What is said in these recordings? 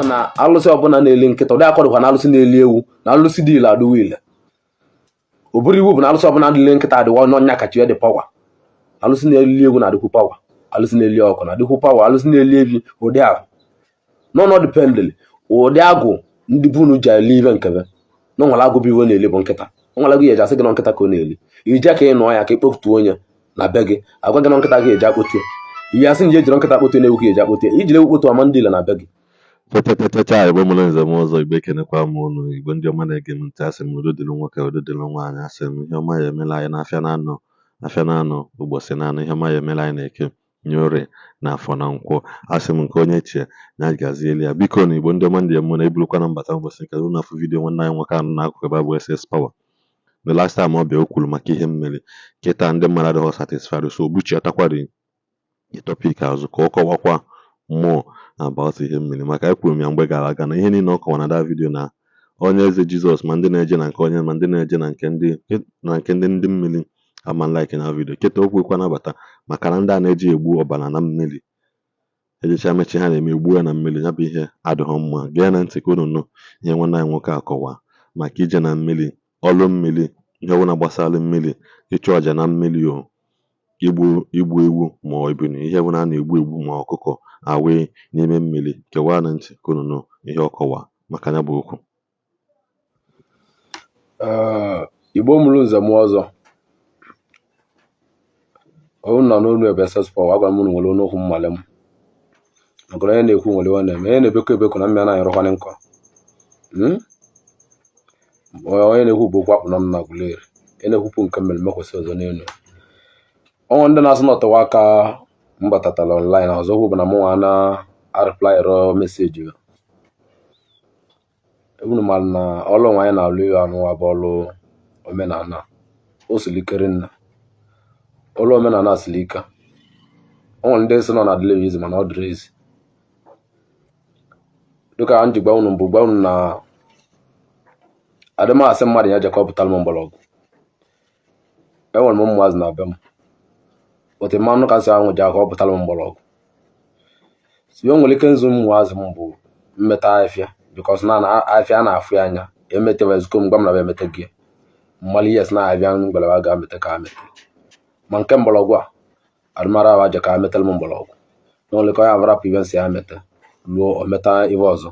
na alụsị ọbụla na-eli nkịta, ụdị akọdụkwa na alụsị na-eli ewu na alụsị dị ile adịwo ile. Ọ bụrụ iwu bụ na alụsị ọbụla na-eli nkịta adịwa n'ọnya kacha dị power. Alụsị na-eli ewu na-adịkwu power, alụsị na-eli ọkụ na-adịkwu power, alụsị na-eli evi ụdị ahụ nọ dependịlị ụdị agwụ ndị bunu ji eli ive nkebe na nwere agwụ bụ iwe na-eli bụ nkịta. Nwere agwụ ya eji asị gị na nkịta ka ọ na-eli, ije ka ị nụọ ya ka ị kpọtuo onye na be gị, agwa gị na nkịta gị eji akpọtuo ihe, asị na ejiri nkịta kpọtuo na ewu ka eji akpọtuo, ijiri ewu kpọtuo ama ndị ile na be gị. Chachachacha, Igbo mụrụ nze m ọzọ, Igbo, ekenekwa m unu. Igbo ndị ọma na-ege m ntị, asị m udo dịrị nwoke, udo dịrị nwaanyị. Asị m ihe ọma ya emela anyị n'afịa na-anọ, afịa na-anọ, ụbọchị na-anọ. Ihe ọma ya emela anyị na Eke, nye Orie na Afọ na Nkwọ. Asị m nke onye chie na gazieli ya. Biko na Igbo ndị ọma ndị mụ na eburukwana mbata ụbọchị nke unu afụ video nwanne anyị nwoke anọ n'akụkụ ebe a bụ SS Power. The last time ọ bịa, o kwuru maka ihe mmeri. Kịta ndị mmadụ adịghị satisfied, so o buchiatakwari the topic azụ ka ọ kọwakwa more about ihe mmiri, maka ekwuru m ya mgbe gara aga na ihe niile ọ kọwara na that video na onye eze Jizọs, ma ndị na-eje na nke onye, ma ndị na-eje na nke ndị na nke ndị mmiri ama like na video. Kịta o kwekwa nabata maka na ndị a na-eji egbu ọbara na mmiri ejecha mechi ha na-eme egbu ya na mmiri, ya bụ ihe adịghị mma. Gee na ntị ka unu nụ ihe nwanne anyị nwoke a kọwaa maka ije na mmiri, ọlụ mmiri, ihe ọbụla gbasara mmiri, ịchụ àjà na mmiri, o igbu ewu ma ọ ebunu, ihe ọbụla a na-egbu egbu ma ọkụkọ awị n'ime mmiri. Kewaa na ntị ka unu nụ ihe ọ kọwaa maka ya bụ okwu. Ee, Igbo mụrụ nze m ọzọ, ọrụ nọ n'onu ebe SS Power. Agwara m unu nwere onu okwu mmale m, maka na onye na-ekwu nwere ihe ọ na-eme. Onye na-ebekọ ebekọ na mmịa na-anyụrụkwanị nkọ. Onye na-ekwu bụ okwu akpụ n'ọnụ na Aguleri. Onye na-ekwupụ nke mere mekwesị ọzọ n'elu ọnwa. Ndị na-asụ n'ọtọwa aka m batatara online ọzọ bụ na mụnwa na areply rọ message. Unu mara na ọlụ nwa anyị na-alụ ihe anụnwa bụ ọlụ omenala. O siri ike rinne, ọlụ omenala siri ike. O nwere ndị sị nọ na adịla easy, mana ọ dịrị easy. Dịka m ji gwa unu mbụ, gwa unu na adị m asị mmadụ ya jekọ pụtara m mgbọrọgwụ. Enwere m ụmụazị na be m otu mmanụ ka nsị ahụ ji aka ọ pụtara m mgbọrọgwụ. So o nwere ike nzu ụmụazị m bụ mmeta afịa, because na afịa a na-afụ ya anya emetewa ezukọ m gwa m na m emete gị mmalụ. Yes, na abịa ngalaba ga-emete ka emete, ma nke mgbọrọgwụ a adịmara awa je ka emetela m mgbọrọgwụ na ole ka onye avarapụ ibe nsị ya mete ruo o meta ibe ọzọ.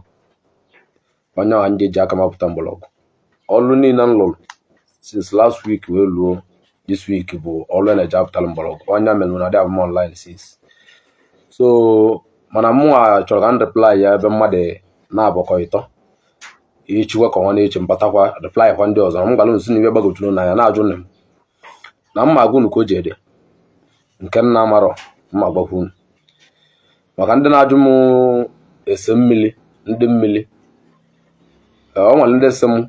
Onye ahụ ndị ji aka mapụta mgbọrọgwụ. Ọlụ niile m lụrụ since last week wee luo this week bụ ọlụ na-eji apụtara mgbọrọgwụ. Onye mere na adị abụ online since. So mana mụnwa chọrọ ka m reply ya ebe mmadụ na-abụkọ ịtọ echikwa ka ọnwa na-eche mbatakwa reply kwa ndị ọzọ. M gwara unu si na ibe gbagojuru n'anya na-ajụ nne m na mma agwa unu ka o ji ede nke nna amarọ mma gwakwa unu maka ndị na-ajụ m ese mmiri. Ndị mmiri, o nwere ndị sị m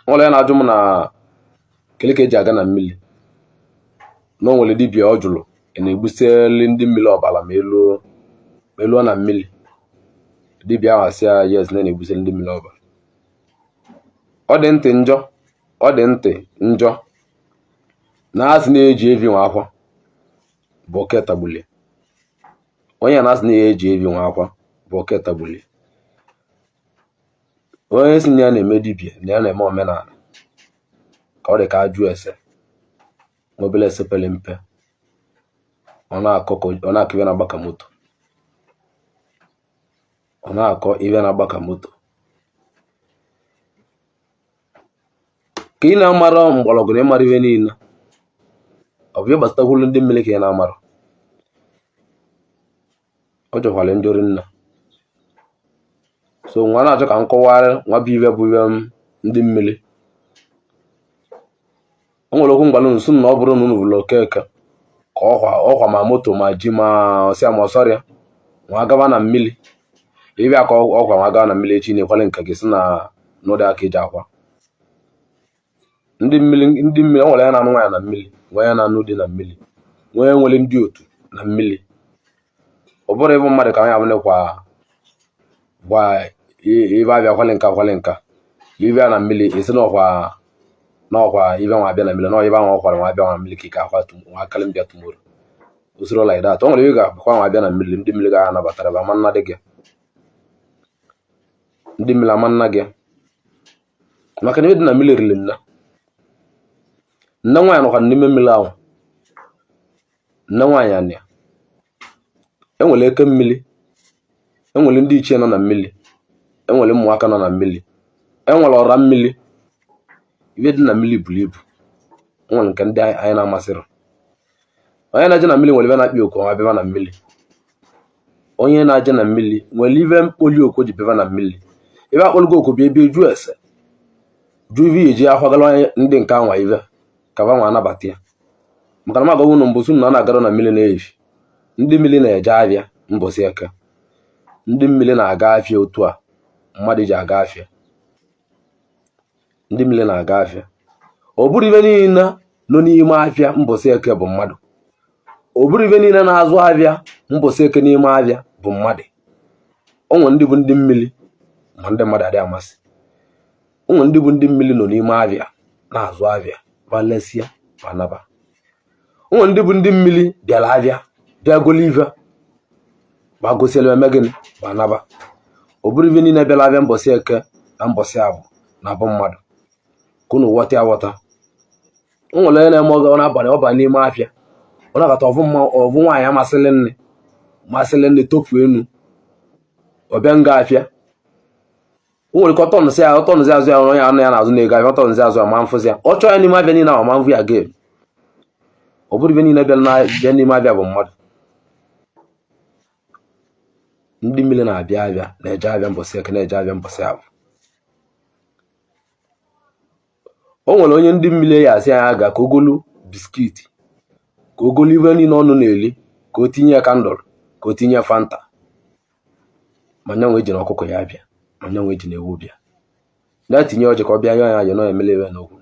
nwere ya na-ajụ m na kele ka eji aga na mmiri, na o nwere dibịa ọ jụrụ ị na-egbuseli ndị mmiri ọbara ma eluo na mmiri. Dibịa ahụ asị ya yes, na na-egbuseli ndị mmiri ọbara. Ọ dị ntị njọ, ọ dị ntị njọ na asị na-eji evi nwa akwa bụ oke tagbulie onye na asị na ya eji evi nwa akwa bụ oke tagbulie onye si na ya na-eme dibịa na ya na-eme omenala. Ka ọ dị ka ajụ ese nwa obere ese pere mpe, ọ na-akọ ọ na-akọ ibe na-agba ka moto, ọ na-akọ ibe na-agba ka moto. Ka ị na-amara mgbọrọgwụ na ịmara ibe niile ọ bụ ihe gbasatakwulu ndị mmiri ka ị na-amara. Ọ jọkwara njọ rinne. So nwa na-achọ ka m kọwara nwa bụ ibe bụ ibe m ndị mmiri. O nwere okwu mgbalụ nso na ọ bụrụ na unu bụrụ Okeke ka ọkwa ma moto ma ji ma ọsịa ma ọsọrịa nwa gaba na mmiri ịbịa ka ọkwa nwa gaba na mmiri echi na-ekwale nke gị si na n'ụdị aka eji akwa ndị mmiri. Ndị mmiri, o nwere ya na-anụ nwaanyị na mmiri, nwee ya na-anụ di na mmiri, nwee nwere ndị otu na mmiri. Ọ bụrụ ịbụ mmadụ ka onye abụla kwa gwa ibe abịa kwale nka kwale nka ibe na mmiri esi n'ọkwa n'ọkwa ibe nwa abịa na mmiri n'ọ ibe nwa ọkwara nwa abịa nwa mmiri ka ike akwa nwa akali mbịa tomorrow usoro like that. O nwere ihe ga-abụkwa nwa abịa na mmiri, ndị mmiri ga-anabatara ba ma nna dị gị. Ndị mmiri ama nna gị, maka na ive dị na mmiri riri nne. Nne nwaanyị nọkwa n'ime mmiri ahụ. Nne nwaanyị anị ya enwere eke mmiri, enwere ndị ichie nọ na mmiri, enwere ụmụaka nọ na mmiri, enwere ọra mmiri. Ive dị na mmiri buru ibu. Enwere nke ndị anyị na-amasịrị. Onye na-aje na mmiri nwere ive na-akpọ oku ọnwa bịaba na mmiri. Onye na-aje na mmiri nwere ive mkpoli oku ji bịaba na mmiri. Ive akpọlụgo oku bịa ebe jụ ese, jụ ive iji akwagala onye ndị nke anwa ive ka ba nwa anabata ya. Maka na m agwago unu mbụ sị na a na-agara na mmiri na-efi. Ndị mmiri na-eje afịa mbọsị eke. Ndị mmiri na-aga afịa otu a mmadụ ji aga afịa. Ndị mmiri na-aga afịa. Ọ bụrụ ive niile nọ n'ime afịa mbọsị eke bụ mmadụ. Ọ bụrụ ive niile na-azụ afịa mbọsị eke n'ime afịa bụ mmadụ. O nwere ndị bụ ndị mmiri ma ndị mmadụ adịghị amasị. O nwere ndị bụ ndị mmiri nọ n'ime afịa na-azụ afịa, valesia ma naba. O nwere ndị bụ ndị mmiri bịara afịa bịa golo ive ma gosiela eme gịnị ma naba. Ọ bụrụ ive niile bịara afịa mbọsị eke na mbọsị abụ na abụ mmadụ, ka unu ghọta ya ghọta. O nwere onye na-eme oge ọ na-abalị ọ baa n'ime afịa, ọ na-akata ọvụ mma ọvụ nwaanyị amasịrị nne masịrị nne topu enu ọ bịa nga afịa. O nwere ike ọtọnụsị ya ọtọnụsị azụ ya, onye anụ ya n'azụ na-ego afịa, ọtọnụsị azụ ya ma mfụsị ya, ọ chọọ ya n'ime afịa niile ahụ ma mfụ ya gee. Ọ bụrụ ife niile bịa n'ime afịa bụ mmadụ. Ndị mmiri na-abịa abịa na-eje abịa mbọsị eke, na-eje abịa mbọsị abụ. O nwere onye ndị mmiri ya asị ya aga ka ogolu biscuit, ka ogolu ife niile ọnụ na-eli, ka o tinye candle, ka o tinye Fanta, ma nyanwa eji na ọkụkọ ya bịa, ma nyanwa eji na ewu bịa, na-etinye ọjị ka ọ bịa yọọ ya ayọ na emele ebe n'okwu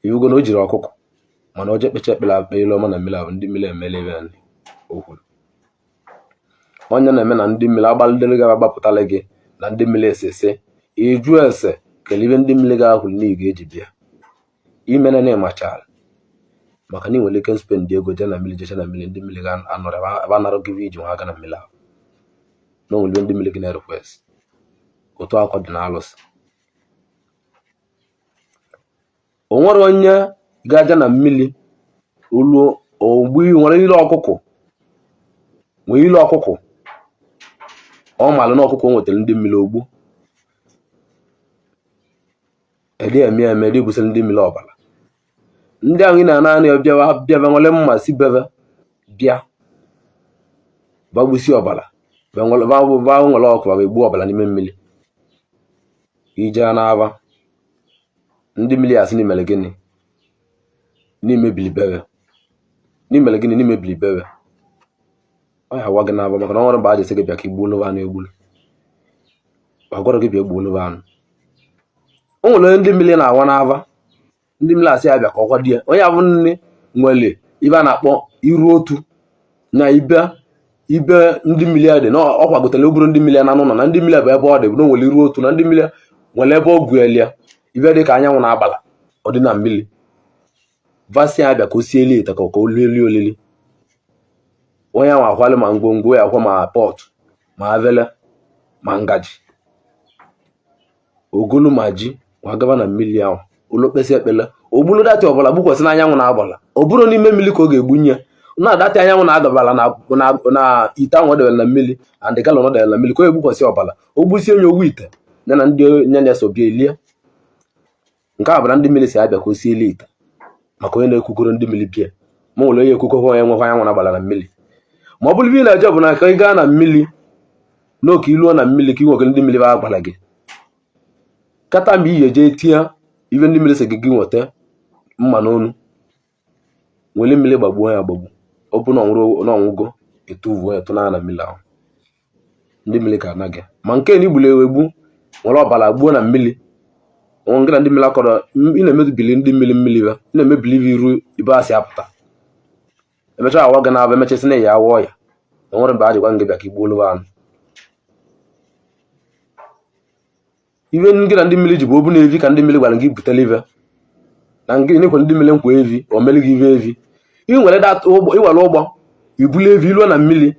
iwugo na o jiri ọkụkọ, mana o je kpecha ekpere ekpere ọma na mmiri ahụ, ndị mmiri emele ebe o kwuru. Onye na-eme na ndị mmiri agbalidere gị agbapụtala gị na ndị mmiri esese ịjụ ese kele ibe ndị mmiri ga-akwuru na ị ga-eji bịa imene na ịmachara, maka na ị nwere ike spend ego jee na mmiri, jecha na mmiri, ndị mmiri ga-anọrọ ebe anara gị iji nwa aka na mmiri ahụ na o nwere ibe ndị mmiri gị na-request. Otu akọ dị na alụsị. O nwere onye ga-aja na mmiri olu ogbu nwere ile ọkụkọ, nwee ile ọkụkọ ọ malụ na ọkụkọ o nwetara ndị mmiri ogbu edi eme eme edi gwụsịrị ndị mmiri ọbara. Ndị ahụ ị na-ana anụ ya bịawa bịaba nwere mma si bebe bịa gbagbusi ọbara va nwere ọkụ va egbu ọbara n'ime mmiri ije n'ava. Ndị mmiri asị n'imere gịnị n'imebili bebe, n'imere gịnị n'imebili bebe. Ọ ya awa gị n'ava, maka na ọ nwere mgbe a ji sị gị bịa ka igbuo anụ egbulu, ọ gwara gị bịa gbuo anụ. O nwere onye ndị mmiri na-awa n'ava, ndị mmiri asị ya bịa ka ọ kwado ya. Onye abụ nne nwere ibe a na-akpọ iru otu na ibe ibe ndị mmiri a dị na ọ kwagotere oburu ndị mmiri na n'ụlọ na ndị mmiri bụ ebe ọ dị bụ na o nwere iru otu na ndị mmiri nwere ebe ọ gụelia ibe dị ka anyanwụ na-agbala ọ dị na mmiri vasi ya bịa ka o sieli ite ka o lie olili. Onye ahụ akwalị ma ngwongwo ya akwa ma pot ma avele ma ngaji ogolu ma ji ma gaba na mmiri ahụ ụlọ kpesị ekpele ogbulu datị ọbụla gbukwasị n'anyanwụ na-agbala. Ọ bụrụ n'ime mmiri ka ọ ga-egbunye na datị anyanwụ na-agabala na ite ahụ ọ debere na mmiri and gallon ọ debere na mmiri ka ọ ga-egbukwasị ọbala. O gbusie onye owu ite ya na ndị nye na-eso bịa elie. Nke a bụ na ndị mmiri si abịa ka o siele ite maka onye na-ekwukọrọ ndị mmiri bịa ma nwere onye ekwukọkwa onye nwekwa anyanwụ na-agbala na mmiri. Ma ọ bụrụ ibe ị na-eje bụ na ka ị gaa na mmiri n'oke iluo na mmiri ka ị nwekere ndị mmiri ba agbala gị kata mgbe ị ga-eje tinye ibe ndị mmiri sị gị gị nweta mma n'onu nwere mmiri gbagbuo ya agbagbu. Ọ bụ na ọnwụgo etuvuo ya tụna na mmiri ahụ ndị mmiri ka anaghị ma nke na igburu ewu egbu nwere ọbara gbuo na mmiri nke na ndị mmiri akọrọ. Ị na-emebili ndị mmiri mmiri ba ị na-emebili iru ibe a si apụta emechaa awa gị na-abụ emechasị na ya awọ ya na nwere mgbe a jikwa gị bịa ka igbuo anụ. Ibe ngị na ndị mmiri ji bụ obu na evi ka ndị mmiri gwara gị butere ive na ngị nekwe ndị mmiri nkwa evi o mere gị ive evi ị nwere ụgbọ ị were ụgbọ ibulu evi iluo na mmiri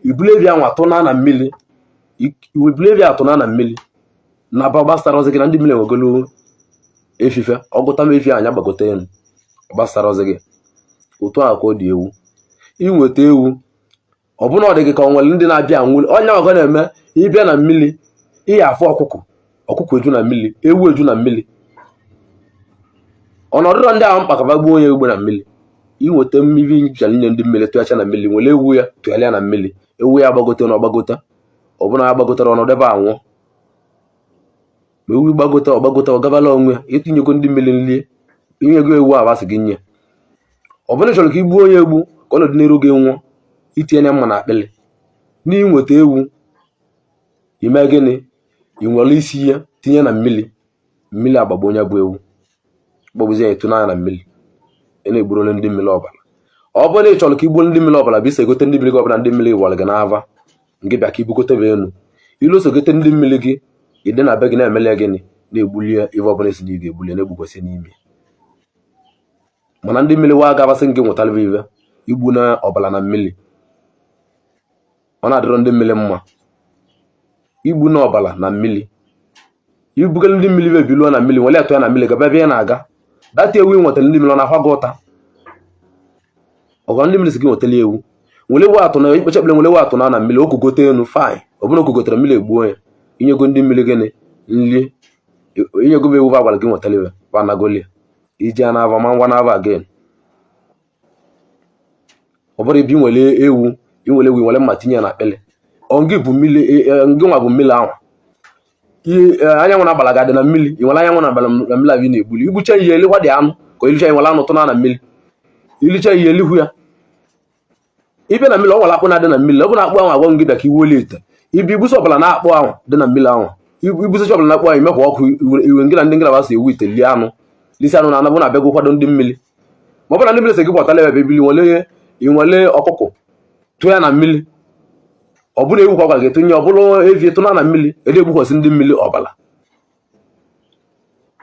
ibulu evi anwa tụna na mmiri Iwebulu evi atụna na mmiri na ba gbasara ọzọ gị na ndị mmiri enwegolu efife ọgụta m efi anya gbagote elu gbasara ọzọ gị. Otu a ka ọ dị ewu. Inweta ewu, ọ bụna ọ dị gị ka ọ nwere ndị na-abịa anwụli onye ọgọ na-eme. Ịbịa na mmiri, ihe afụ ọkụkọ, ọkụkọ eju na mmiri, ewu eju na mmiri. Ọnọdụrọ ndị ahụ mkpa ka fa gbuo onye egbe na mmiri. Inweta mmiri bịara inye ndị mmiri, tụghacha na mmiri, nwere ewu ya tụgharịa na mmiri, ewu ya gbagote na ọgbagote. Ọbụna ya gbagotere ọnọdụ ebe anwụọ, ma ewu gbagote, ọgbagote, ọ gabala onwe ya. Itinyego ndị mmiri nri, inyego ewu a basị gị nye. Ọ bụrụ chọrọ ka i gbuo onye egbu ka ọ nọdụ n'iru gị nwụọ, itinye mma na akpịrị. N'inweta ewu, ime gịnị? I nwere isi ya tinye na mmiri, mmiri agbagbo onye bụ ewu, gbagbuzie ya, etu n'anya na mmiri. Ị na-egburu ndị mmiri ọbara. Ọ bụrụ na ị chọrọ ka igbuo ndị mmiri ọbara, bụ isi egote ndị mmiri gị. Ọbụla ndị mmiri wara gị n'ava nke bịa ka ibugote bụ elu ilu sogote ndị mmiri gị, ịdị na be gị na-emele gịnị? Na-egbulie ife ọbụla esi na ị ga-egbulie, na-egbukwasị n'ime. Mana ndị mmiri wa gabasị gị nwetara ive igbu na ọbara na mmiri, ọ na-adịrọ ndị mmiri mma igbu na ọbara na mmiri. Ibugara ndị mmiri ebiluo na mmiri, nwere atụ ya na mmiri, gaba ebe ị na-aga. Data ewu ị nwetara ndị mmiri, ọ na-ahwa gị ụta ọgwa ndị mmiri si gị nwetara ewu, nwere ewu atụ na ikpecha ekpere, nwere ewu atụ na mmiri, okugote enu fine. Ọ bụrụ okugotere mmiri egbuo ya, inyego ndị mmiri gịnị? Nri. Inyego m ewu ba gwara gị nwetara iwe ba nagolie ije na-ava ma ngwa na-ava again. Ọ bụrụ ibi nwere ewu, inwere ewu, nwere mma tinye ya na akpịrị, ọ ngị bụ mmiri, ngị nwa bụ mmiri ahụ. Anyanwụ na-agbala ga dị na mmiri. I nwere anyanwụ na-agbala na mmiri ahụ ị na-egbuli. Igbucha ihe, elikwa dị anụ ka ilicha. I nwere anụ tụna na mmiri, ilicha ihe, elikwu ya. Ịbịa na mmiri, ọ nwere akpụ na-adị na mmiri. Ọ bụ na akpụ ahụ agwa gị bịa ka iwuoli ite ibi ibuso ọbụla na akpụ ahụ dị na mmiri ahụ. Ibusocha ọbụla na akpụ ahụ, imekwa ọkụ iwe ngị na ndị ngalaba si ewu ite, lie anụ, lisi anụ na anabụ na-abịago kwado ndị mmiri. Ma ọ bụrụ na ndị mmiri sị gị kwatala ebe ebili, nwere inwere ọkụkọ tụọ ya na mmiri, ọ bụrụ ewu kwa gwara gị tụnye, ọ bụrụ evi tụna na mmiri, ede egbukwasị ndị mmiri ọbara.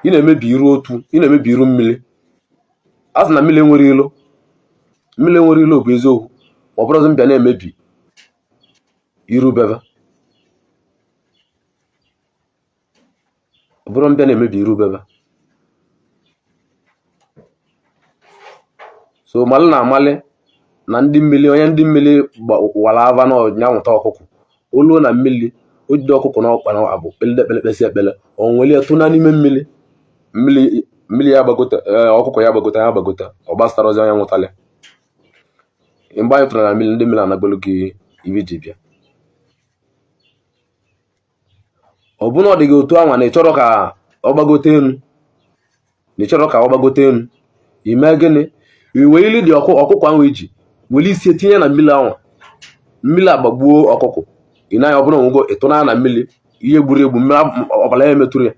Ị na-emebi iru otu, ị na-emebi iru mmiri. A sị na mmiri enwere ilo, mmiri enwere ilo bụ eziokwu. Ma ọ bụrụzi mbịa na-emebi iru bebe, ọ bụrụ mbịa na-emebi iru bebe. So malị na amalị na ndị mmiri, onye ndị mmiri wara ava na ọnya nwụta ọkụkọ, oluo na mmiri, o jide ọkụkọ na ọkpa na abụ kpelide ekpele, kpesị ekpele, o nwere ya tụna n'ime mmiri, mmiri ya gbagote, ọkụkọ ya gbagote, ya gbagote, ọ gbasara ozi onye nwụtala. Mgbe anyị tụrụ na mmiri, ndị mmiri anagolu gị ibe ji bịa. Ọ bụrụ na ọ dị gị otu anwa na ị chọrọ ka ọ gbagote elu, na ị chọrọ ka ọ gbagote elu, ime gịnị? Iwe ili dị ọkụkọ ahụ iji were isi tinye na mmiri ahụ, mmiri agbagbuo ọkụkọ. Ị na-anya, ọ bụrụ onwego ịtụna na mmiri, ihe gburu egbu, mmiri ọbara ya emetụrụ ya.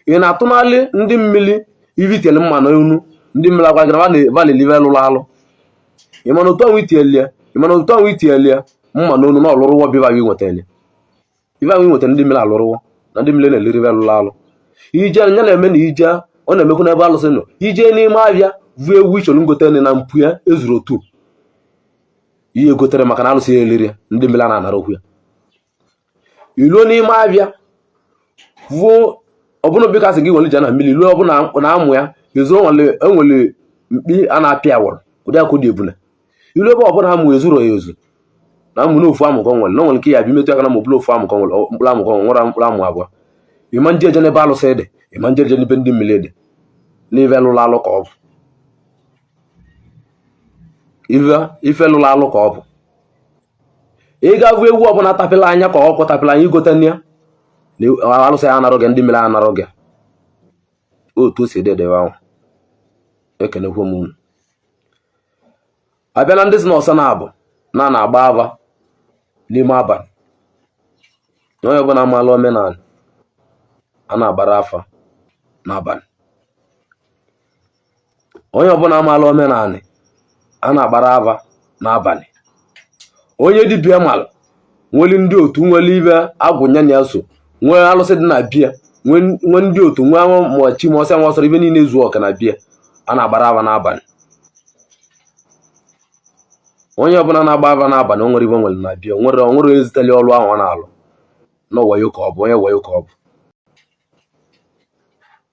Ị na-atụnalị ndị mmiri ivitele mma na onu ndị mmiri agwa gị na va na-elive lụrụ alụ. Ị mana otu ahụ itinyere ya, ị mana otu ahụ itinyere ya mma n'onu na ọlụrụwọ bịa gị nwetara ife ahụ nwetara ndị mmiri alụrụwọ na ndị mmiri na-eliri ife lụrụ alụ. Ije ya na-eme na ije ọ na-emekwu n'ebe alụsị nọ. Ije n'ime abịa vu ewu ichọrọ ngote na mpụ ya ezuru otu ihe gotere, maka na alụsị ya eliri ya, ndị mmiri a na-anara okwu ya. Iluo n'ime abịa vuo ọbụna bika sị gị nwere ije na mmiri luo ọbụna na amụ ya ezu enwere mkpi a na-apịa awọrọ ụdị akụ dị ebule. Ilu ebe ọbụla amụ ezuru ya ezu na amụ n'ofu amụ ka ọ nwere na o nwere nke ya bịa imetụ aka na ma ọbụla ofu amụ ka ọ nwere, mkpụrụ amụ ka ọ nwere, mkpụrụ amụ abụọ. Ịma nje eje n'ebe alụsị dị, ịma nje eje n'ebe ndị mmiri dị, n'ife lụrụ alụ ka ọ bụ, ife lụrụ alụ ka ọ bụ. Ị ga-avụ ewu ọbụla tapịla anya ka ọkụ tapịla anya, igote ya na alụsị ya anarụ gị, ndị mmiri anarụ gị. Otu o si dị edebe ahụ. Ekenekwa m unu. Abịa na ndị si na ọsa na-abụ na na-agba ava n'ime abalị, na onye ọbụla amaala omenala a na-agbara afa n'abalị, onye ọbụla amaala omenala a na-agbara ava n'abalị, onye dibịa malụ nwere ndị otu, nwere ibe agwụ ya na ya so, nwee alụsị dị na bia, nwee ndị otu, nwee ma chi ma ọsịa nwa ọsọrọ ibe niile zuo ọka na bia a na-agbara ava n'abalị. Onye ọbụla na-agba ava n'abalị, o nwere ibe o nwere na bia, nwere onwere eziteli ọrụ ahụ ọ na-alụ. Na wayo ka ọ bụ, onye wayo ka ọ bụ.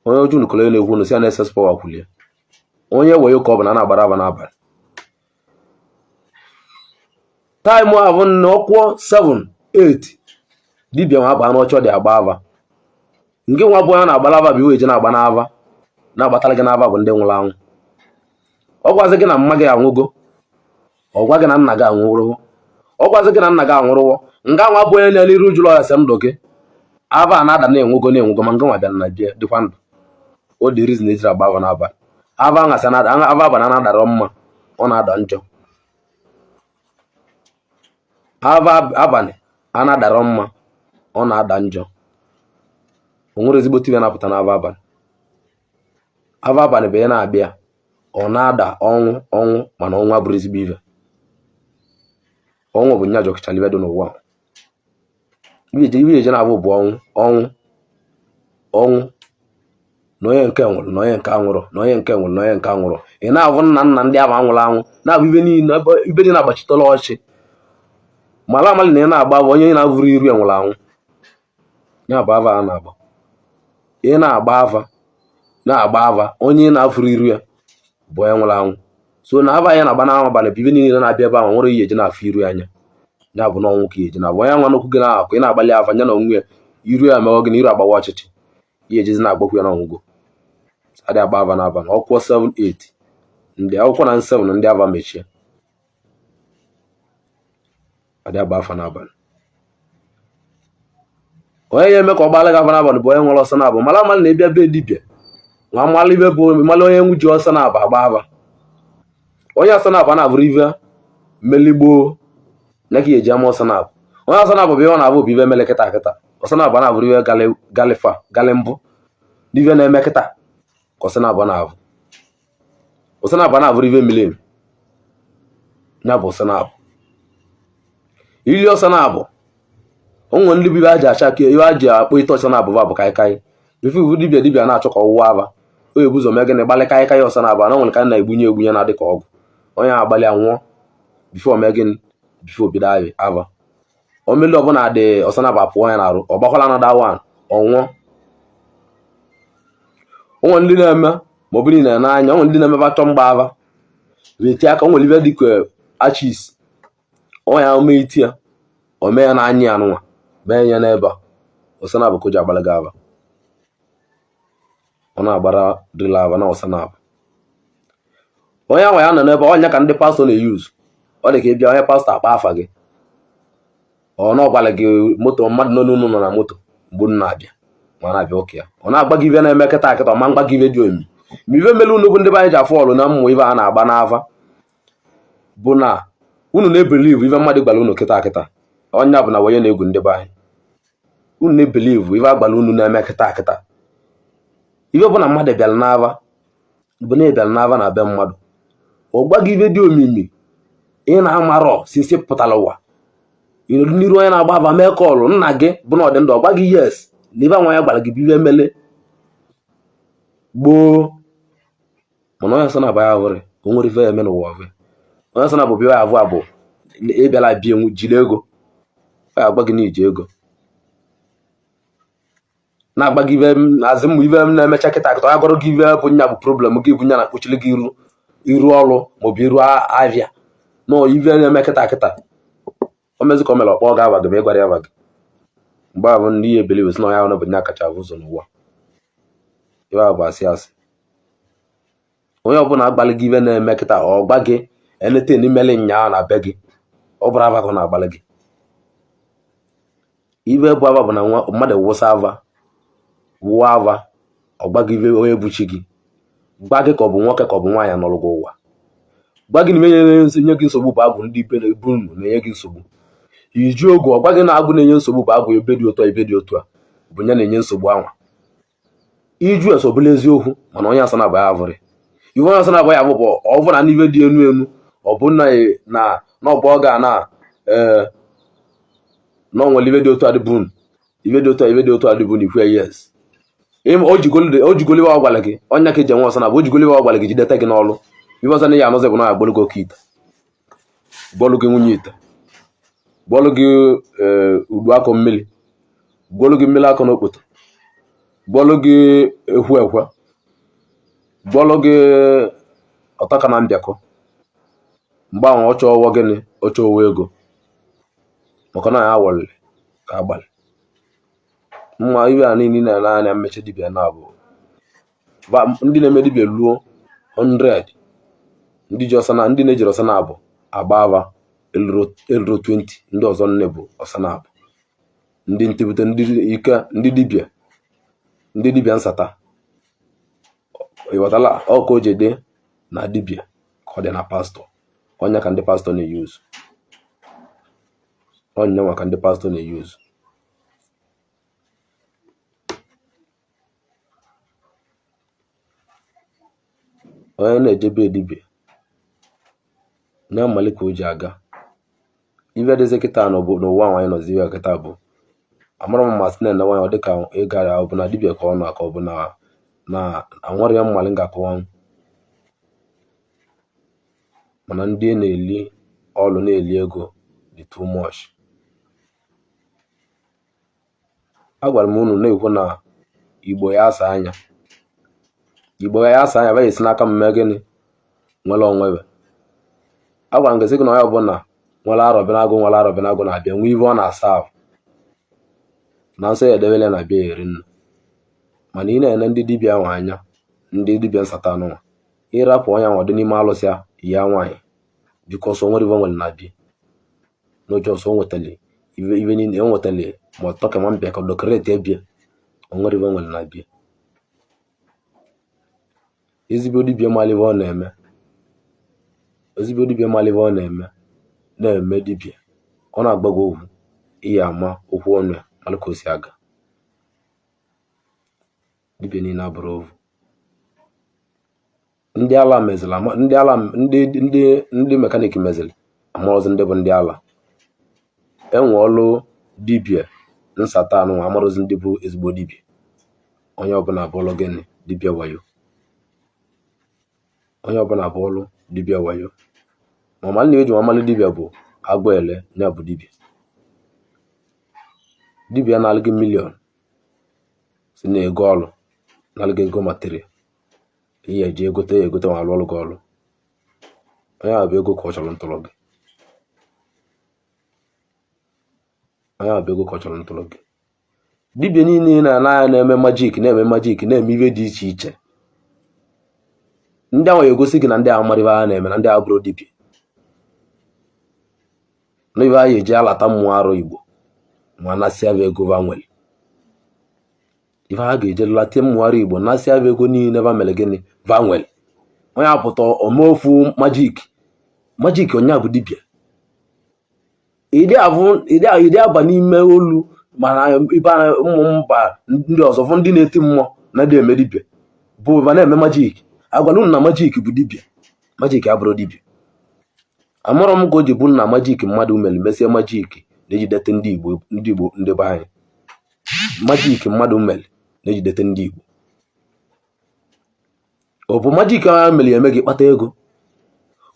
Onye oju nukolo na-ekwu na si ya na SS Power kwulie. Onye wayo ka ọ bụ na a na-agbara ava n'abalị. Time a bụ na ọkwụọ 7 8 dibịa nwa akpa n'ọchọ dị agba ava. Nke nwa bụ onye na-agbara ava bụ iwe eje na-agba n'ava na-agbatara gị n'ava bụ ndị nwụrụ anwụ. Ọ gwazi gị na mma gị anwụgo, ọ gwa gị na nna gị anwụrụwo, ọ gwazi gị na nna gị anwụrụwo. Nga nwa bụ onye na-eliru jụrụ ya ese ndụ gị ava a na-ada na-enwego na-enwego, ma nga nwa bịara na bịa dịkwa ndụ. O dị reason ejiri agba ava n'abalị. Ava ngasị na ava abalị na-adara mma, ọ na-ada njọ. Ava abalị a na-adara mma, ọ na-ada njọ. O nwere ezigbo ive na-apụta n'ava abalị. Ava abalị bụ ihe na-abịa, ọ na-ada ọnwụ ọnwụ, mana ọnwụ abụrụ ezigbo ive. Ọnwụ bụ nya jọkịchara ive dị n'ụwa. Ive eje na-abụ bụ ọnwụ ọnwụ ọnwụ, na onye nke nwụrụ, na onye nke anwụrụ, na onye nke nwụrụ, na onye nke anwụrụ. Ị na-abụ nna nna ndị ahụ anwụrụ anwụ, na-abụ ibe niile, ibe niile agbachitela ọchị. Mala amali na ị na-agba bụ onye na-avụrụ iru ya nwụrụ anwụ. Ya bụ ava a na-agba. Ị na-agba ava, na-agba ava, onye na-afụrụ iru ya bụ onye nwụrụ anwụ. So na ava ya na-agba n'abalị bụ ibe niile na-abịa ebe ahụ nwere ihe eji na-afụ iru ya anya. Ya bụ na ọnwụ ka eji na-abụ onye nwa n'okwu gị na-akụ. Ị na-agbalị ava ya na onwe ya, iru ya meghọ gị na iru agbawa ọchịchị, ihe ejizi na-agbakwu ya na ọnwụgo. Adị agba ava n'abalị. Ọkwụọ 7 8 ndị akwụkwọ na 7 ndị ava mechie. Adị agba afa n'abalị. Onye ya eme ka ọ gbalị gị afa n'abalị bụ onye nwere ọsọ na-abụ. Mara amala na ịbịa be dibịa nwa mmalụ ibe bụ mmalụ onye nwuji ọsọ na-abụ agba ava. Onye ọsọ na-abụ a na-abụrụ ive meligboo ya ka eji ama ọsọ na-abụ. Onye ọsọ na-abụ bụ ihe ọ na-abụ bụ ive mele kịta kịta. Ọsọ na-abụ a na-abụrụ ive galifa gali mbụ n'ive na-eme kịta ka ọsọ na-abụ na-abụ. Ọsọ na-abụ na-abụrụ ive mili emi, ya bụ ọsọ na-abụ. Ili ọsọ na-abụ o nwere ndị bụ ibe aji acha ka ibe aji akpọ ite ọsọ na-abụ bụ kaikai. Before iwu dibịa dibịa na-achọ ka ọwụwa ava, o ebu ụzọ mee gịnị? Gbalị kaikai ọsọ na-abụ na nwere ka a na-egbunye egbunye na-adị ka ọgwụ. Onye ahụ agbalị anwụọ before mee gịnị? Before bido ava. Omelu ọbụla dị ọsọ na-abụ apụọ ya n'arụ, ọ gbakwala another one, ọ nwụọ. O nwere ndị na-eme ma ọ bụrụ na n'anya, o nwere ndị na-emebe achọ mgba ava eti aka. O nwere ibe dị ka achis onye ahụ mee iti ya, o mee ya n'anya ya nụnwa, mee ya n'ebe a. Ọsọ na-abụ ka o ji agbara gị ava. Ọ na-agbara drila ava na ọsọ na-abụ onye ahụ ya nọ n'ebe ọnya ka ndị pastọ na-eyuzu. Ọ dị ka ịbịa onye pastọ akpa afa gị, ọ na ọgwara gị moto mmadụ nọ n'ụlọ nọ na moto mgbe unu na-abịa ma na-abịa ụka ya, ọ na-agba gị ive na-eme kịta kịta, ọ ma mgba gị ive dị omimi. Ma ive mere unu bụ ndị be anyị ji afụ ọlụ na mmụ ive a na-agba n'afa bụ na unu na-ebelieve ive mmadụ gwara unu kịta kịta. Ọnya bụ na onye na-egwu ndị be anyị, unu na-ebelieve ive agbara unu na-eme kịta kịta. Ive bụ na mmadụ bịara n'ava bụ na ị bịara n'ava na be mmadụ, ọ gwa gị ive dị omimi ị na-amarọ sisi pụtara ụwa. Ịnọdụ n'iru onye na-agba ava mee kọlụ nna gị bụ na ọ dị ndụ, ọ gwa gị yes na ive nwa ya gwara gị bụ ive mele gboo. Mana onye sọ na-aba ya ahụrị o nwere ife ya eme n'ụwa ọvụ. Onye sọ na bụ bịa avụ abụ ịbịala bịa enwu jiri ego, ọ ya agwa gị na iji ego na-agba gị ive azị mmụ ive na-emecha kịta kịta. Ya gọrọ gị ive bụ nya bụ problem gị bụ nya na-akpọchiri gị iru iru ọrụ maọbụ iru avịa nọ ive na-eme kịta kịta. O mezi ka o mere ọkpọ ga ava gị ma ị gwara ya ava gị mgbe ahụ ndị ihe believe si na onye ahụ bụ nya kacha avụ ụzọ n'ụwa. Iwe ahụ bụ asị asị. Onye ọbụla agbalị gị ive na-eme kịta, ọ gba gị anything imele nyaa na be gị, ọ bụrụ ava ka ọ na-agbalị gị. Ive bụ ava bụ na nwa mmadụ wụsa ava wụọ ava, ọ gba gị ive onye bụ chi gị, gba gị ka ọ bụ nwoke ka ọ bụ nwaanyị nọrọ gị ụwa, gwa gị na ihe na-enye gị nsogbu bụ agwụ ndị be unu na-enye gị nsogbu. Iji ogu ọ gwa gị na agwụ na-enye nsogbu bụ agwụ ebe dị otu a, ebe dị otu a bụ ya na-enye nsogbu anwa. Iju eso bụla eziokwu, mana onye asọ na-abụ ya avụrị iwe. Onye asọ na-abụ ya avụ bụ ọ bụ na n'ive dị enu enu, ọ bụ na na na ọbụ ọ ga na ee na ọ nwere ive dị otu a dị bụ ive dị otu a, ive dị otu a dị bụ na ikwu ya yes. O jigolo iwe ọ gwara gị ọnya ka eji enwe ọsọ na bụ o jigolo iwe ọ gwara gị jidete gị n'ọlụ. Iwe ọzọ na ya anọzi bụ na agbọlụ gị oke ite, gbọlụ gị nwunye ite, gbọlụ gị udu akọ mmiri, Gwọlụ gị mmiri akọ n'okpoto, gwọlụ gị ekwu ekwe, gwọlụ gị ọtaka na mbịakọ. Mgbe ahụ ọ chọọ gịnị? Ọ chọọ ego, maka na ya awọlị ka agbalị mma. Ibe a niile na-ele anya mmechi dibịa na-abụ ndị na-eme dibịa luo 100, ndị ji ọsa na ndị na-ejiri ọsa na-abụ agba ava eluro 20, ndị ọzọ nne bụ ọsa na-abụ ndị ntibute, ndị ike, ndị dibịa, ndị dibịa nsata. Ịghọtala? Ọ ka o ji dị na dibịa ka ọ dị na pastọ. Ọnya ka ndị pastọ na-eyuzu, ọnya nwa ka ndị pastọ na-eyuzu. Onye na-ejebe dibịa na-amali ka o ji aga. Ife dịzị kịta n'ụwa anyị nọzi ya kịta bụ amara m masị na nwaanyị ọ dịka ịgara ọ bụ na dibịa ka ọ nọ, ka ọ bụ na na anwere ya mmalị m ga-akọwanwu. Mana ndị na-eli ọlụ na-eli ego dị too much. Agwara m unu na-ekwu na Igbo ya asa anya, Igbo ya asa anya, baghị esi n'aka m mee gịnị nwere onwe be. Agwara m gị sị gị na onye ọbụla nwere arọbịnagụ, nwere arọbịnagụ na-abịa nwee ive ọ na-asa ahụ na nsọ ya edebele na bịa eri nnu. Mana ị na-ene ndị dibịa ahụ anya, ndị dibịa nsata anụnwa, ịrapụ onye ahụ ọ dị n'ime alụsị ya nwaanyị, because o nwere ive o nwere na bi n'ụjọ ọsọ o nwetara ive niile o nwetara, ma ọtọ ka ma mbịa ka decorate ebie, o nwere ive o nwere na bie. Ezigbo dibịa mara ive ọ na-eme, ezigbo dibịa mara ive ọ na-eme, na-eme dibịa, ọ na-agba gị okwu, iyi ama okwu ọnụ ya mara ka o si aga. Dibịa niile abụrụ ovu. Ndị ala meziri ama, ndị ala, ndị mechanic meziri amarọzi ndị bụ ndị ala. Enwe ọlụ dibịa nsata anụ amarọzi ndị bụ ezigbo dibịa. Onye ọbụla bụọlụ gịnị? Dibịa wayo. Onye ọbụla bụọlụ dibịa wayo. Ma ọmalị na eji amalị dibịa bụ agba ele ya bụ dibịa. Dibịa na-alụ gị million si na ego ọlụ, na-alụ gị ego material ihe eji egote ya egote ma alụ ọlụ gị ọlụ. Onye ahụ bụ ego ka ọ chọrọ ntụrụ gị. Onye ahụ bụ ego ka ọ chọrọ ntụrụ gị. Dibịa niile ị na-ana anya na-eme magic, na-eme magic, na-eme ihe dị iche iche, ndị ahụ egosi gị na ndị ahụ mara ibe ha na-eme, na ndị ahụ bụrụ dibịa na ibe ha eji alata mmụọ arụ Igbo ma nasịa bụ ego va nwere. Ife ha ga-eje lata mmụọ arụ Igbo nasịa bụ ego niile va mere gịnị va nwere. Onye apụta ome ofu magic, magic, onye bụ dibịa. Ịdị aba n'ime olu mana ibe ụmụ mba ndị ọzọ fụ ndị na-eti mmụọ na ndị eme dibịa bụ va na-eme magic. Agwala unu na magic bụ dibịa? Magic abụrụ dibịa. Amarọ m ka o ji bụ na magic mmadụ mere mesie magic na-ejidete ndị Igbo, ndị Igbo, ndị be anyị. Magic mmadụ mere na-ejidete ndị Igbo. Ọ bụ magic onye mere ya eme gị kpata ego?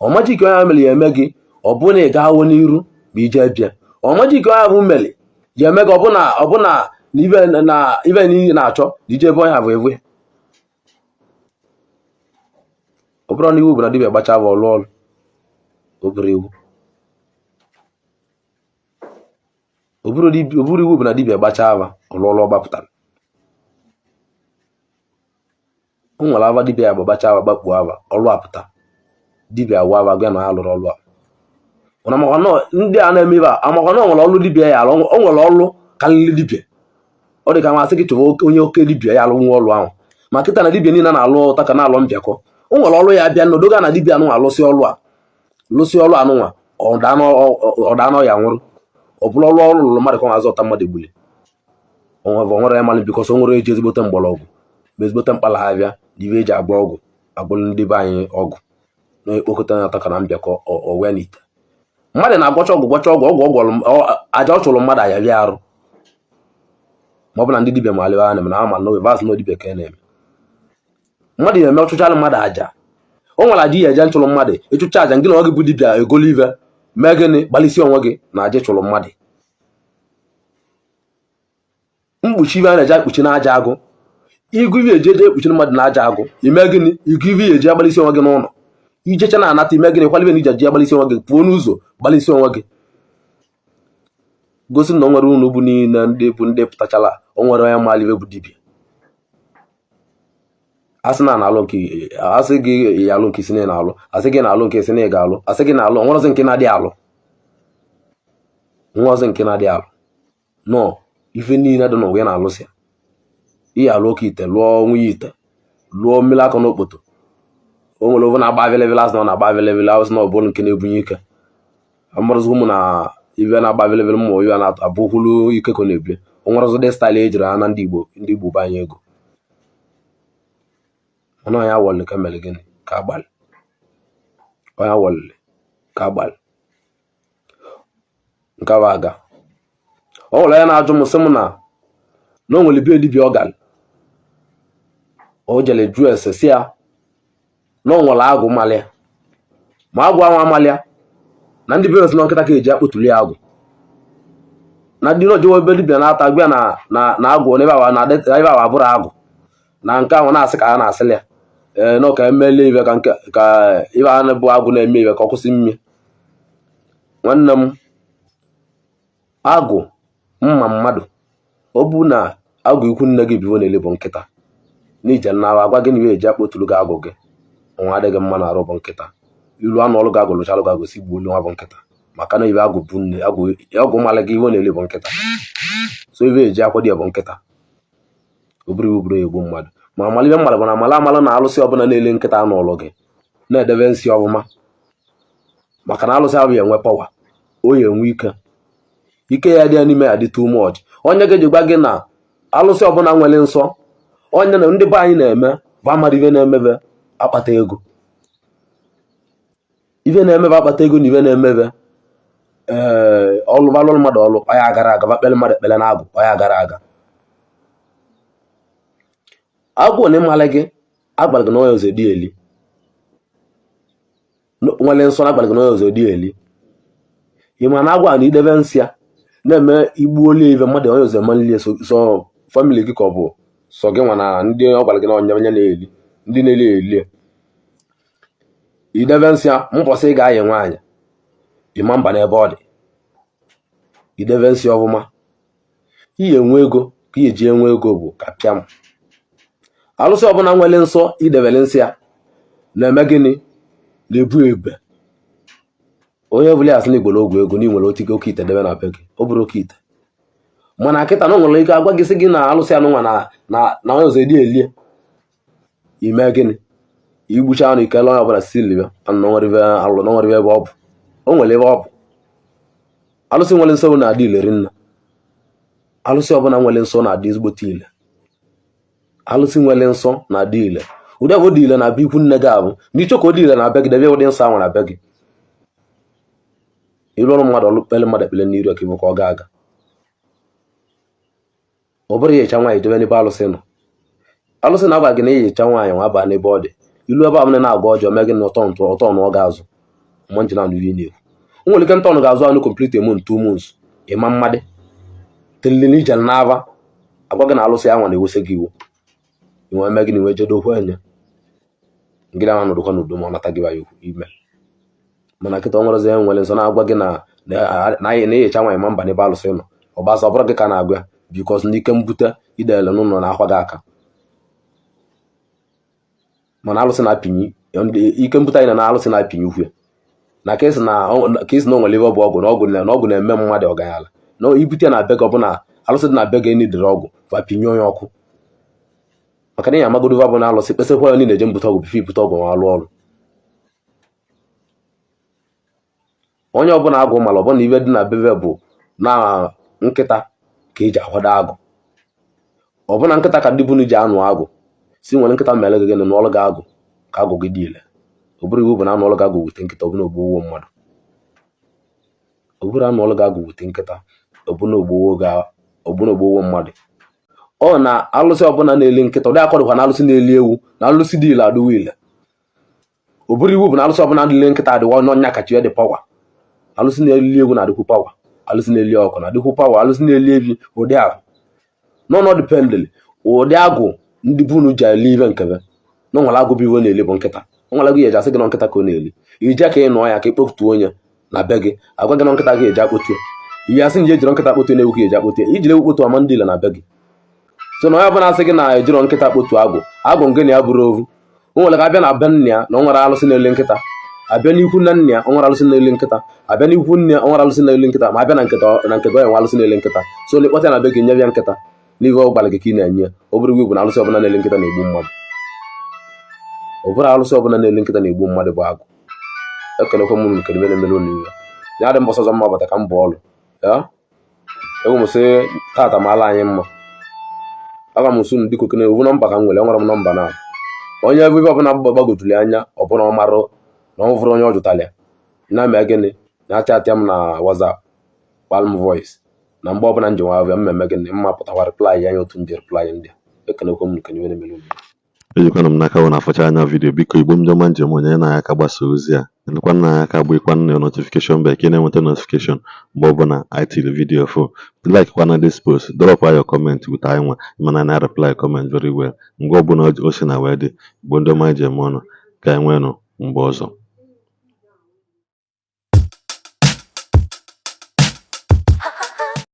Ọ magic onye mere ya eme gị ọ bụ na ị gawo n'iru ma ije bịa? Ọ magic onye bụ mere ya eme gị ọbụna ọbụna na ibe na ibe niile na-achọ na ije ebe onye bụ ewe? Ọ bụrụ na iwu bụ na dibịa gbacha bụ ọlụ ọlụ, ọ bụrụ iwu, ọ bụrụ iwu bụ na dibịa gbacha ava ọlụ ọlụ ọ gbapụtara. O nwere ava dibịa ya gbacha ava, gbakpuo ava, ọlụ apụta. Dibịa agwa ava gwa na ya lụrụ ọlụ a. Mana amakwa nọ ndị a na-eme ibe a, amakwa na o nwere ọlụ dibịa ya alụ, o nwere ọlụ karịrị dibịa. Ọ dị ka masị gị chọwa onye oke dibịa ya alụ nwa ọlụ ahụ. Ma kịta na dibịa niile na-alụ ụta ka na-alụ mbịakọ. O nwere ọlụ ya bịa n'odoga na dibịa anụnwa alụsị ọlụ a, lụsị ọlụ anụnwa, ọ daa n'ọya nwụrụ. Ọ bụrụ ọlụ ọlụ lụrụ mmadụ ka ọ na-azọta mmadụ egbuli onwe nwere ya malụ, because o nwere eji ezigbote mgbọrọgwụ ma ezigbote mkpala abịa na ibe eji agba ọgwụ agwụrụ ndị be anyị ọgwụ na-ekpokọta ya ka na mbịakọ owe n'ite. Mmadụ na-agwọcha ọgwụ, gwọcha ọgwụ, ọgwụ ọgwọrọ aja ọ chụrụ mmadụ aya bịa arụ. Ma ọ bụ na ndị dibịa ma alịba anya na ama na vas na dibịa ka na-eme mmadụ na-eme ọchụchara mmadụ aja. O nwere aja ihe eje nchụrụ mmadụ, ịchụcha aja ngị na ọ gị bụ dibịa egolu ive mee gịnị, gbalịsi onwe gị na aja chụrụ mmadụ. Mkpuchi ibe a na-eji akpuchi n'aja agụ, igu ibe eji eje ekpuchiri mmadụ n'aja agụ, ime gịnị? Igu ibe eji agbalịsi onwe gị n'ụlọ, ijecha na-anata, ime gịnị? Kwalibe na iji eji agbalịsi onwe gị, pụọ n'ụzọ gbalịsi onwe gị, gosi na o nwere unu bụ niile ndị bụ ndị pụtachala. O nwere onye maala ibe bụ dibịa. Asị na na-alụ nke, asị gị ya alụ nke isi na na-alụ, asị gị na-alụ nke isi na ị ga-alụ, asị gị na-alụ, nwerọzi nke na-adị alụ, nwerọzi nke na-adị alụ. Nọ ife niile dị n'ụwa ya na-alụsị ihe alụ oke ite, lụọ nwunye ite, lụọ mmiri akọ n'okpoto. O nwere ofe na-agba velevele, asị na ọ na-agba velevele, asị na ọ bụrụ nke na-ebunye ike. Amarụzụ ụmụ na ibe na-agba velevele, mmụ ya na-abụkwulu ike ka ọ na-ebule. O nwere ọzọ dị style ejiri ha na ndị Igbo, ndị Igbo banye ego. Mana onye awọlị ka mere gịnị ka agbalị, onye awọlị ka agbalị nke bụ aga. O nwere onye na-ajụ m sị m na o nwere be dibịa ọ gara, o jere jụọ ese, si ya na o nwere agwụ malịa, ma agwụ ahụ amalịa na ndị be na nkịta ka eji akpụtuli ya agwụ, na ndị nọjewe ebe dibịa na-ata gwa na na na agwụ n'ebe awa na ebe awa abụrụ agwụ na nke ahụ na-asị ka a na-asịlị ya ee na ka emelie ibe ka nke ka ibe a bụ agwụ na-eme ibe ka ọ kwụsị mmiri. Nwanne m, agwụ mma mmadụ, ọ bụ na agwụ ikwu nne gị biwo na-ele bụ nkịta na ije nnawa agwa gị na iwe eji akpọtụrụ gị agwụ gị nwa adịghị mma na arụ bụ nkịta. Ilu anụ ọlụ gị agwụ lụchalụ gị agwụ si gbuo nwa bụ nkịta, maka na ibe agwụ bụ nne agwụ ọgwụ mmalị gị iwe na-ele bụ nkịta. So iwe eji akwado ya bụ nkịta, ọ bụrụ iwu bụrụ egbu mmadụ. Ma amala ibe mmadụ bụ na amala amala na alụsị ọbụla na-ele nkịta n'ụlọ gị na-edebe nsị ọfụma, maka na alụsị ahụ ya enwe power, o ya enwe ike, ike ya dị ya n'ime ya dị too much. Onye ga-eji gwa gị na alụsị ọbụla nwere nsọ, onye na ndị be anyị na-eme bụ amara ibe na-emebe akpata ego, ibe na-emebe akpata ego na ibe na-emebe ee ọlụ balụrụ mmadụ ọlụ ọya agara aga, bakpere mmadụ ekpere na agwụ ọya agara aga. Agwụ na ịmala gị agbara gị na onye ọzọ dị eli nwere nsọ na agbara gị na onye ọzọ dị eli. Ị ma na agwụ a na idebe nsị ya na-eme igbu olu ibe mmadụ onye ọzọ ema nli sọ family gị ka ọ bụ sọ gị nwa na ndị ọ gwara gị na onye onye na-eli ndị na-eli eli idebe nsị ya mbọsị ị ga-ayị nwaanyị ịma mba n'ebe ọ dị idebe nsị ọfụma iyi enwe ego ka iyi eji enwe ego bụ ka pịa m. Alụsị ọbụla nwere nsọ idebere nsị ya na-eme gịnị? Na-ebu ebe onye ọbụla asị na igwere ogwu ego na ị nwere otike oke ite debe na be gị, ọ bụrụ oke ite. Mana kịta na o nwere ike agwa gị sị gị na alụsị anụnwa na na na onye ọzọ edi elie ime gịnị igbucha anụ ikele onye ọbụla si libe na nwere alụ na nwere ebe ọ bụ o nwere ebe ọ bụ. Alụsị nwere nsọ na-adị ile rinne. Alụsị ọbụla nwere nsọ na-adị ezigbote ile. Alụsị nwere nsọ na-adị ile. Ụdị abụ dị ile na-abịa ikwu nne gị abụ na ịchọ ka ọ dị ile na-abịa gị debe ụdị nsọ ahụ na-abịa gị. Ịrụ ọrụ mmadụ ọlụ kpere mmadụ ekpere n'iru ka ịbụ ka ọ ga-aga. Ọ bụrụ ya ịcha nwaanyị debe n'ebe alụsị nọ, alụsị na-agwa gị na ịyicha nwaanyị nwa baa n'ebe ọ dị ilu ebe ahụ na-agwa ọjọọ mee gị na ụtọ ntụ ụtọ na ọ ga-azụ ma njin anụ ihe na-ekwu. O nwere ike ntọnụ ga-azụ anụ complete a month, 2 months, ịma mmadụ telili na ije n'ava agwa gị na alụsị ahụ na-ewesa gị iwu inwe mee gị na iwe jedokwa anya ngịrị ahụ nọdụkwa n'udo ma ọ nata gị ya okwu ime. Mana kịta ọ nwerezi nwere nsọ na-agwa gị na na ịyicha nwaanyị ma mba n'ebe alụsị nọ ọ gbasa ọ bụrụ gị ka na-agwa ya because na ike mbute idele n'ụlọ na-akwa gị aka. Mana alụsị na-apịnye ike mbute anyị na alụsị na-apịnye ukwu ya na ka esi na o nwere ebe ọ bụ ọgwụ na ọgwụ na ọgwụ na-eme mmadụ ọganyala na ibute na be gị ọbụna alụsị dị na be gị nidere ọgwụ fa pinye onye ọkụ, maka na ị amagodo bụ na alụsị kpesịkwa ya niile eje mbute ọgwụ before ibute ọgwụ ma alụ ọrụ. Onye ọbụla agwụ mara ọbụna ibe dị na bebe bụ na nkịta ka eji akwado agụ, ọbụna nkịta ka ndị bunu ji anụ agụ si nwere nkịta mere gị gịnị n'ọlụ gị agụ ka agụ gị dị ile. Ọ bụrụ iwu bụ na anụ ọlụ gị agụ wute nkịta ọbụna ogbowo mmadụ, ọ bụrụ anụ ọlụ gị agụ wute nkịta ọbụna ogbowo mmadụ. Ọ na alụsị ọbụla na-eli nkịta ụdị akọdụkwa na alụsị na-eli ewu na alụsị dị ile adịwo ile. Ọ bụrụ iwu bụ na alụsị ọbụla na-eli nkịta adịwa n'ọnya kacha ya dị power. Alụsị na-eli ewu na-adịkwu power, alụsị na-eli ọkụ na-adịkwu power, alụsị na-eli evi ụdị ahụ. Nọ dependịlị ụdị agwụ ndị be unu ji eli ibe nkebe na nwere agwụ bụ iwe na-eli bụ nkịta. O nwere agwụ ya eji asị gị na nkịta ka ọ na-eli. Ije ka ị nụọ ya ka ị kpọtuo onye na be gị, agwa gị na nkịta gị eji akpọtuo ihe, asị na ije ejiro nkịta kpọtuo, na-ewu ka eji akpọtuo. Ijiri ewu kpọtuo ama ndị ile na be gị. So na onye ọbụla asị gị na ejiro nkịta kpọtuo agwụ, agwụ ngị na ya bụrụ ovu. O nwere ka abịa na be nna ya na o nwere alụsị na-ele nkịta, abịa n'ikwu nna nna ya o nwere alụsị na-ele nkịta, abịa n'ikwu nne ya o nwere alụsị na-ele nkịta, ma abịa na nkịta na nke gị enwe alụsị na-ele nkịta. So na ịkpọta ya na be gị, nye ya nkịta n'ihe ọ gwara gị ka ị na-enye ya. Ọ bụrụ igwe na alụsị ọbụla na-ele nkịta na-egbu mmadụ, ọ bụrụ alụsị ọbụla na-ele nkịta na-egbu mmadụ bụ agwụ. Ekelekwa m unu nke mere mere unu ihe ya dị. Mbọsọ ọzọ mma bata ka m bụ ọlụ ya egwu m sị tata ma ala anyị mma. Aga m nso unu dịka okene owu nọmba ka m nwere. Enwere m nọmba na onye ebe ibe ọbụla gbagojuru anya, ọbụla ọ marụ na ọ fụrụ onye ọ jụtara ya na mee gịnị na achatịa m na WhatsApp, kpalụ m voice na mgbe ọbụla m ji nwa abịa mmemme gịnị mma pụtakwa reply ya anya otu m ji reply ndị a. Ekelekwa m nke mere mere unu. Ejikwana m n'aka wụ na-afọcha anya video. Biko, Igbo ndị ọma njem, onye na aka gbasa ozi a, nekwa nna anyị aka gbikwa nna notification bell ka ị na-enweta notification mgbe ọbụla anyị tiri video fo. Like kwana this post, drop your comment with anyị nwa mana na reply comment very well mgbe ọbụla o si na wee dị. Igbo ndị ọma ji eme ọnụ, ka anyị nweenụ mgbe ọzọ.